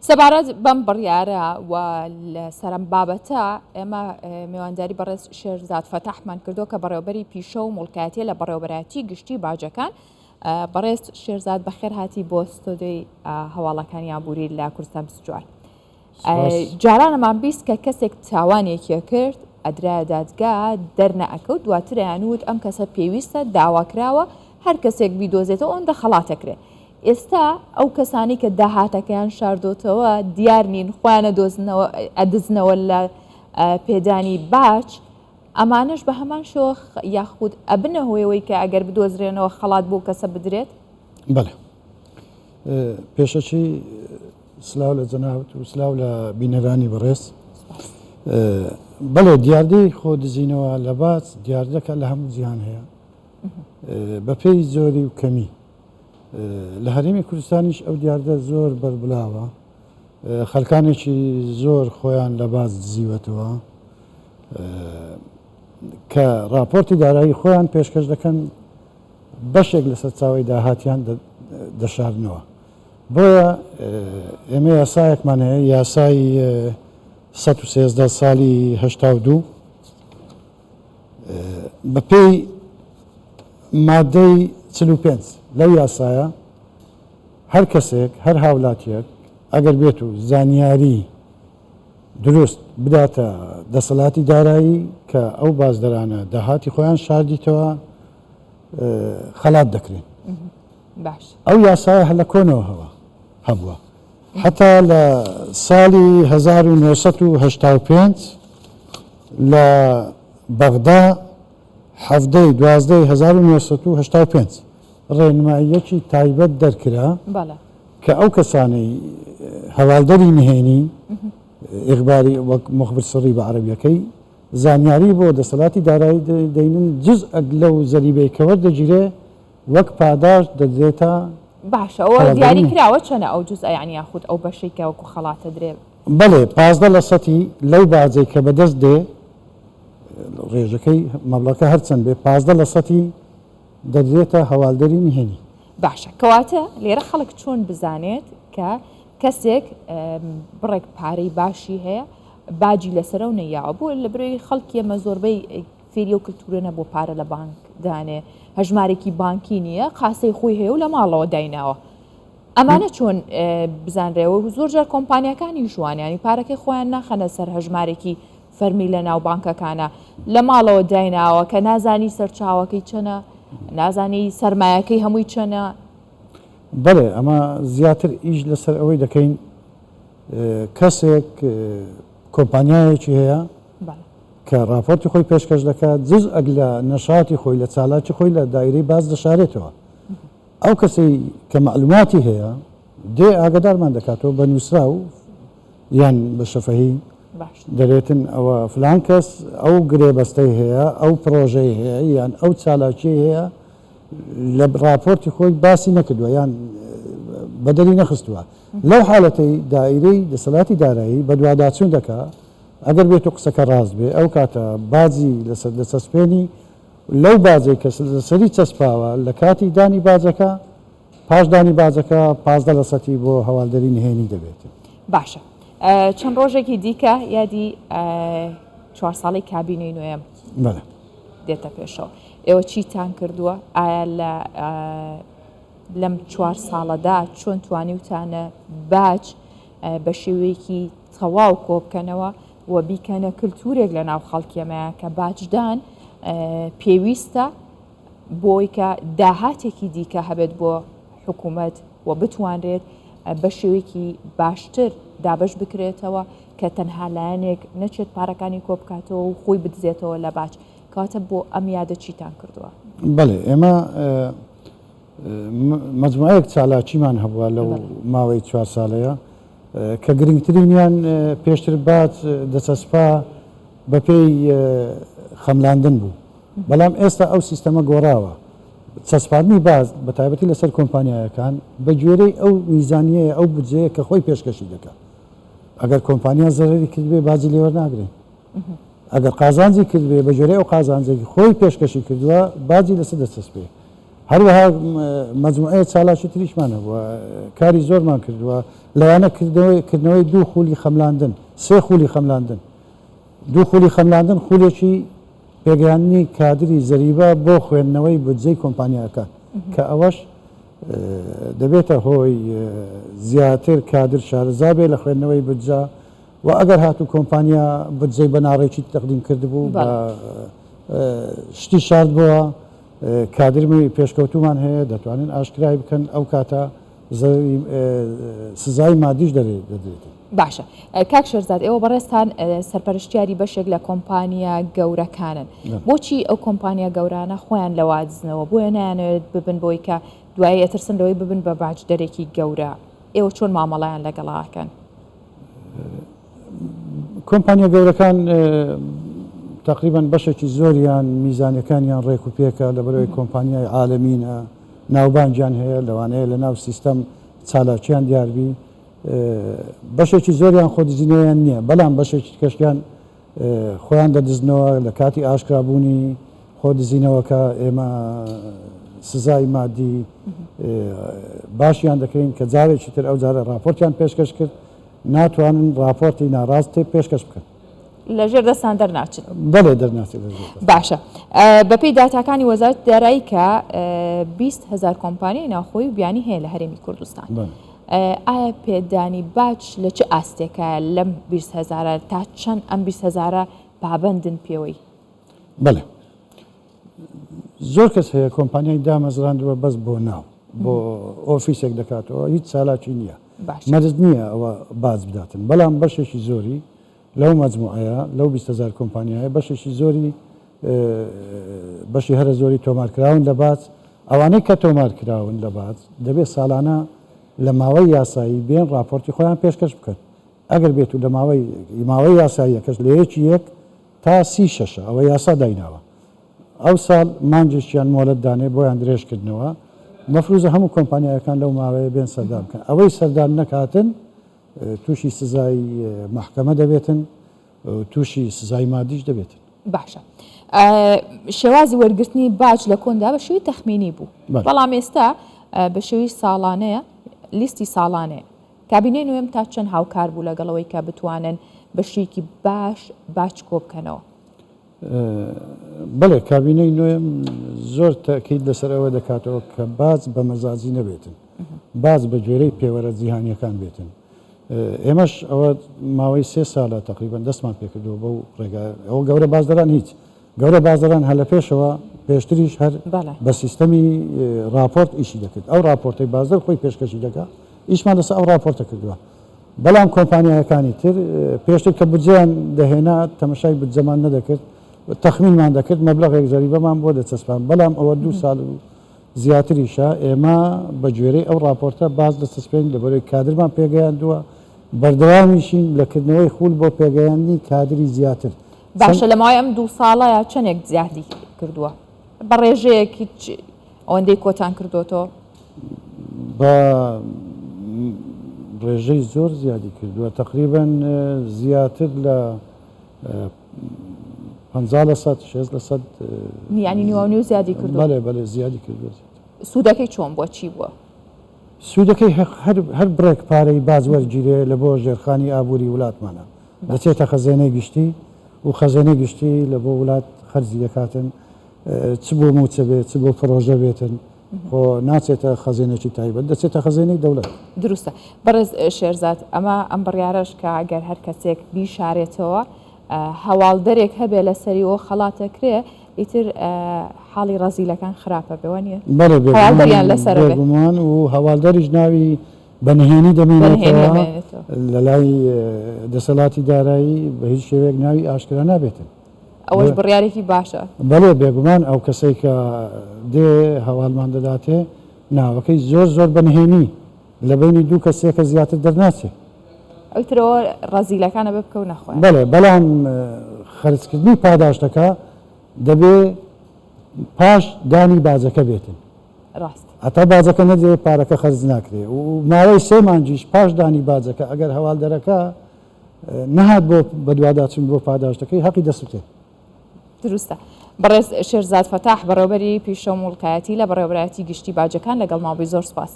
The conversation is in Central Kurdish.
سەبارەت بەم بڕیارە و لەسەر ئەم بابەتە ئێمە میوانداری بەڕێز شێرزاد فەتاحمان کردووە کە بەڕێوەبەری پیشە و موڵکایەتیە لە بەڕێوەبەرایەتی گشتی باجەکان. بەڕێز شێرزاد بەخێر هاتی بۆ ستۆدیۆی هەواڵەکانی ئابووری لە کوردستان 24. جارانەمان 20 کە کەسێک تاوانێکی کرد ئەدرایە دادگا دەرنەئەکەوت دواتریان وت ئەم کەسە پێویستە داواکراوە هەر کەسێک بیدۆزێتەوە ئەوەندە خەڵاتەکرێ ئێستا ئەو کەسانەی کە داهاتەکەیان شاردۆتەوە دیار نین خۆیان ئەدۆزنەوە ئەدزنەوە لە پێدانی باج ئەمانەش بە هەمان شێوە یاخود ئەبنە هۆیەوەی کە ئەگەر بدۆزرێنەوە خەڵات بۆ کەسە بدرێت؟ بەڵێ پێشەکی سلااو لە جەنابت و سلااو لە بینەرانی بەڕێز بەڵێ دیاردەی خۆ دزینەوە لە باج دیاردەکە لە هەموو جیهان هەیە بەپێی زۆری و کەمی لە هەرێمی کوردستانیش ئەو دیاردە زۆر بەربلاوە، خەلکانێکی زۆر خۆیان لە باج دزیوەتەوە کە راپۆرتی دارایی خۆیان پێشکەش دەکەن بەشێک لە سەرچاوی داهاتیان دەشارنەوە. بۆیە ئێمە یاسایەکمان هەیە یاسای 113 ساڵی 82 بەپێی مادەی 45 لەو یاسایە هەر کەسێک هەر هاولاتیەک ئەگەر بێت و زانیاری دروست بداتە دەسەڵاتی دارایی کە ئەو بازدەرانە داهاتی خۆیان شاردیتەوە خەلات دەکرێن باش ئەو یاسایە هەر لە کۆنەوە هەوە هەبووە هەتا لە ساڵی 1985 لە بەغدا حەڤدەی دوازدەی 1985 ڕێنماییەکی تایبەت دەرکرا کە ئەو کەسانەی هەواڵدەری نهێنی ئیخباری وەک مخبر سڕی بە عەرەبیەکەی زانیاری بۆ دەسەڵاتی دارایی دەینن جزئەک لەو زەریبەی کە وەردەگیرێ وەک پاداشت دەدرێتە باشە ئەوە دیاری کراوە چەنە ئەو جزئە یانی یاخود ئەو بەشەی کە وەکو خەڵات ئەدرێ؟ بەڵێ 15 لە سەتی لەو باجەی کە بەدەست دێ ڕێژەکەی مەبلەغەکە هەرچەند بێ 15 لە سەتی دەدرێتە هەواڵدەری نهێنی. باشە کەواتە لێرە خەڵک چۆن بزانێت کە کەسێک بڕێک پارەی باشی هەیە باجی لەسەرە و نەیاوە بۆ لە برۆی خەڵکی ئێمە زۆربەی فێری ئەو کلتورە نەبووە پارە لە بانک دانێ هەژمارێکی بانکی نییە قاسەی خۆی هەیە و لە ماڵەوە دایناوە ئەمانە چۆن بزانرێەوە و زۆر جار کۆمپانیەکانی ژوانیانی پارەکەی خۆیان ناخەنە سەر هەژمارێکی فەرمی لە ناو بانکەکانە لە ماڵەوە دایناوە کە نازانی سەرچاوەکەی چەنە نازانی سەرمایەکەی هەمووی چەنە. بەڵێ ئەمە زیاتر ئیش لەسەر ئەوەی دەکەین کەسێک کۆمپانیایەکی هەیە کە ڕاپۆرتی خۆی پێشکەش دەکات جزئەک لە نەشاتی خۆی لە چالاکی خۆی لە دایرەی باز دەشارێتەوە ئەو کەسەی کە مەعلوماتی هەیە دێ ئاگدارمان دەکاتەوە بە نووسراو یان بە شەفەهی دەرێتن ئەوە فلان کەس ئەو گرێبەستەی هەیە ئەو پرۆژەی هەیە یان ئەو چالاکی هەیە لە ڕاپۆرتی خۆی باسی نەکردووە یان بەدەری نەخستووە لەو حالەتەی دائیرەی دەسەلاتی دارایی بەدواداچوون دەکا ئەگەر بێت و قسەکە ڕاست بێ ئەو کاتە باجی لەسەر دەچەسپێنی لەو باجەی کە لەسەری چەسپاوە لە کاتی دانی باجەکە پاش دانی باجەکە 15 لە سەتی بۆ هەواڵدەری نهێنی دەبێت. باشە چەند ڕۆژێکی دیکە یادی چوار ساڵەی کابینەی نوێم بەڵێ. دێتە پێشەوە ئێوە چیتان کردووە ئایا لە لەم چوار ساڵەدا چۆن توانیوتانە باج بە شێوەیەکی تەواو کۆبکەنەوە و بیکەنە کلتورێک لە ناو خەڵکی ئەمەیە کە باجدان پێویستە بۆی کە داهاتێکی دیکە هەبێت بۆ حکوومەت و بتوانرێت بە شێوەیەکی باشتر دابش بکرێتەوە کە تەنها لایەنێک نەچێت پارەکانی کۆبکاتەوە و خۆی بدزێتەوە لە باج کەواتە بۆ ئەم یادە چیتان کردووە؟ بەڵێ ئێمە مەجموعەیەک چالاکیمان هەبووە لەو ماوەی چوار ساڵەیە کە گرنگترینیان پێشتر باج دەچەسپا بەپێی خەملاندن بوو بەڵام ئێستا ئەو سیستەمە گۆڕاوە چەسپاندنی باج بە تایبەتی لەسەر کۆمپانیایەکان بە گوێرەی ئەو میزانیەیە ئەو بودجەیە کە خۆی پێشکەشی دەکات ئەگەر کۆمپانیا زەرەری کردبێ باجی لێوەرناگرێن ئەگەر قازانجی کردبێ بە گوێرەی ئەو قازانجێکی خۆی پێشکەشی کردووە باجی لەسەر دەچەسپێ. هەروەها مەجموعەیە چالاکی تریشمان هەبووە، کاری زۆرمان کردووە، لەوانە کردنەوەی دوو خولی خەملاندن، سێ خولی خەملاندن. دوو خولی خەملاندن خولێکی پێگەیاندنی کادری زەریبە بۆ خوێندنەوەی بودجەی کۆمپانیاکان کە ئەوەش دەبێتە هۆی زیاتر کادر شارەزا بێ لە خوێندنەوەی بودجە و ئەگەر هاتوو کۆمپانیا بودجەی بە ناڕێکی تەقدیم کردبوو بە شتی شاردبۆوە کادرمی پێشکەوتوومان هەیە دەتوانن ئاشکرای بکەن ئەو کاتە سزای مادیش دەدرێتن. باشە کاک شێرزاد ئێوە بەڕێزتان سەرپەرشتیاری بەشێک لە کۆمپانیا گەورەکانن بۆچی ئەو کۆمپانیا گەورانە خۆیان لەوە دزنەوە بۆیە نایانەوێت ببن بۆی کە دوایی ئەترسن لەوەی ببن بە باجدەرێکی گەورە ئێوە چۆن مامەڵەیان لەگەڵا ئەکەن؟ کۆمپانیا گەورەکان تقریبان بەشێکی زۆریان میزانەکانیان ڕێک و پێکە لەبەرەوەی کۆمپانیای عالەمینە ناوبانگیان هەیە لەوانەیە لە ناو سیستەم چالاکیان دیاربی بەشێکی زۆریان خۆدزینەوەیان نییە بەڵام بەشێکی کەشیان خۆیان دەدزنەوە لە کاتی ئاشکرابوونی خۆدزینەوەکە ئێمە سزای مادی باشیان دەکەین کە جارێکی تر ئەو جارە راپۆرتیان پێشکەش کرد ناتوانن راپۆرتی ناڕاست تێ پێشکەش بکەن. لە ژێر دەستان دەرناچن. بەڵێ دەرناچێت لە ژێر دەست. باشە بەپێی داتاکانی وەزارەتی دارایی کە 20 هەزار کۆمپانیای ناوخۆیی و بیانی هەیە لە هەرێمی کوردستان. ئایا پێدانی باج لە چ ئاستێکایە لەم 20 هەزارە تا چەند ئەم 20 هەزارە پابەندن پێوەی؟ بەڵێ زۆر کەس هەیە کۆمپانیای دامەزراندووە بەس بۆ ناو بۆ ئۆفیسێک دەکاتەوە هیچ چالاکی نییە مەرج نییە ئەوە باج بداتن بەڵام بەشێکی زۆری لەو مەجموعەیە لەو 20 هەزار کۆمپانیایە بەشێکی زۆری بەشی هەرە زۆری تۆمارکراون لە باج ئەوانەی کە تۆمارکراون لە باج دەبێت ساڵانە لە ماوەی یاسایی بێن راپۆرتی خۆیان پێشکەش بکەن ئەگەر بێت و لە ماوەی ماوەی یاساییەکەش لە یەکی یەک تا سی شەشە ئەوە یاسا دایناوە ئەو ساڵ مانگێکیان مۆلەت دانێ بۆیان درێژ کردنەوە مەفروزە هەموو کۆمپانیایەکان لەو ماوەیە بێن سەردان بکەن ئەوەی سەردان نەکاتن تووشی سزای مەحکەمە دەبێتن تووشی سزای مادیش دەبێتن. باشە شێوازی وەرگرتنی باج لە کۆندا بە شێوەی تەخمینی بوو بەڵام ئێستا بە شێوەی ساڵانەیە لیستی ساڵانەیە کابینەی نوێم تا چەند هاوکار بوو لەگەڵ ئەوەی کە بتوانن بەشێکی باش باج کۆبکەنەوە؟ بەڵێ کابینەی نوێم زۆر تەئکید لەسەر ئەوە دەکاتەوە کە باج بە مەزاجی نەبێتن، باج بە گوێرەی پێوەرە جیهانییەکان بێتن. ئێمەش ئەوە ماوەی سێ سالە تەقریبەن دەستمان پێکردووە بەو ڕێگا ئەوە گەورە باجدەران هیچ گەورە بازرگان هەر لە پێشەوە پێشتریش هەر بە سیستەمی ڕاپۆرت ئیشی دەکرد ئەو ڕاپۆرتەی بازدەر خۆی پێشکەشی دەکا ئیشمان لەسەر ئەو ڕاپۆرتە کردووە بەڵام کۆمپانیایەکانی تر پێشتر کە بودجەیان دەهێنا تەمەشای بودجەمان نەدەکرد تەخمینمان دەکرد مەبلەغێک زەریبەمان بۆ دەچەسپان بەڵام ئەوە دوو ساڵ و زیاتریشە ئێمە بە گوێرەی ئەو ڕاپۆرتە باج دەچەسپێنین لەبەرەوەی کادرمان پێگەیاندووە بەردەوامیشین لە کردنەوەی خول بۆ پێگەیاندنی کادری زیاتر باشە لە ماوەی ئەم دوو ساڵەیا چەندێک زیادی کردووە بە ڕێژەیەک هیچ ئەوەندەی کۆتان کردوەتەوە؟ بە ڕێژەی زۆر زیادی کردووە تقریبا زیاتر لە 50 لە سەد 60 لە سەد یعنی نیوە نیو زیادی کردووە بەڵێ بەڵێ زیادی کردووە سوودەکەی چۆن بووە چی بووە؟ سوودەکەی هەر بڕێک پارەی باج وەرگیرێ لە بۆ ژێرخانی ئابووری وڵاتمانە دەچێتە خەزێنەی گشتی و خەزێنەی گشتی لە بۆ وڵات خەرجی دەکاتن چ بۆ مووچە بێت چ بۆ پڕۆژە بێتن خۆ ناچێتە خەزێنێکی تایبەت دەچێتە خەزێنەی دەوڵەت. دروستە بەڕێز شێرزاد ئەمە ئەم بڕیارەش کە گەر هەر کەسێک بیشارێتەوە هەواڵدەرێک هەبێ لەسەری و خەڵات دەکرێ ئیتر حاڵی ڕەزیلەکان خراپە بێ وانیە؟ بەڵێ بێگومان لەسەر بێگومان و هەواڵدەریش ناوی بە نهێنی دەمێنێتەوە لە لای دەسەڵاتی دارایی بە هیچ شێوەیەک ناوی ئاشکرا نابێتن. ئەوەش بڕیارێکی باشە. بەڵێ بێگومان ئەو کەسەی کە دێ هەواڵمان دەداتێ ناوەکەی زۆر زۆر بە نهێنی لە بەینی دوو کەس سێ کەس زیاتر دەرناچێ. ئەوترەوە ڕەزیلەکان ئەبێ بکەونە خۆیان. بەڵێ بەڵام خەرجکردنی پاداشتەکە دەبێ پاش دانی باجەکە بێتن. ڕاستە. هەتا باجەکە نەدرێ پارەکە خەرج ناکرێ و ماوەی سێ مانگیش پاش دانی باجەکە ئەگەر هەواڵدەرەکە نەهات بۆ بەدواداچوون بۆ پاداشتەکەی هەقی دەسوتێ. دروستە. بەڕێز شێرزاد فەتاح بەڕێوەبەری پیشە و موڵکایەتی لە بەڕێوەبەرایەتی گشتی باجەکان لەگەڵمان بووی زۆر سوپاس.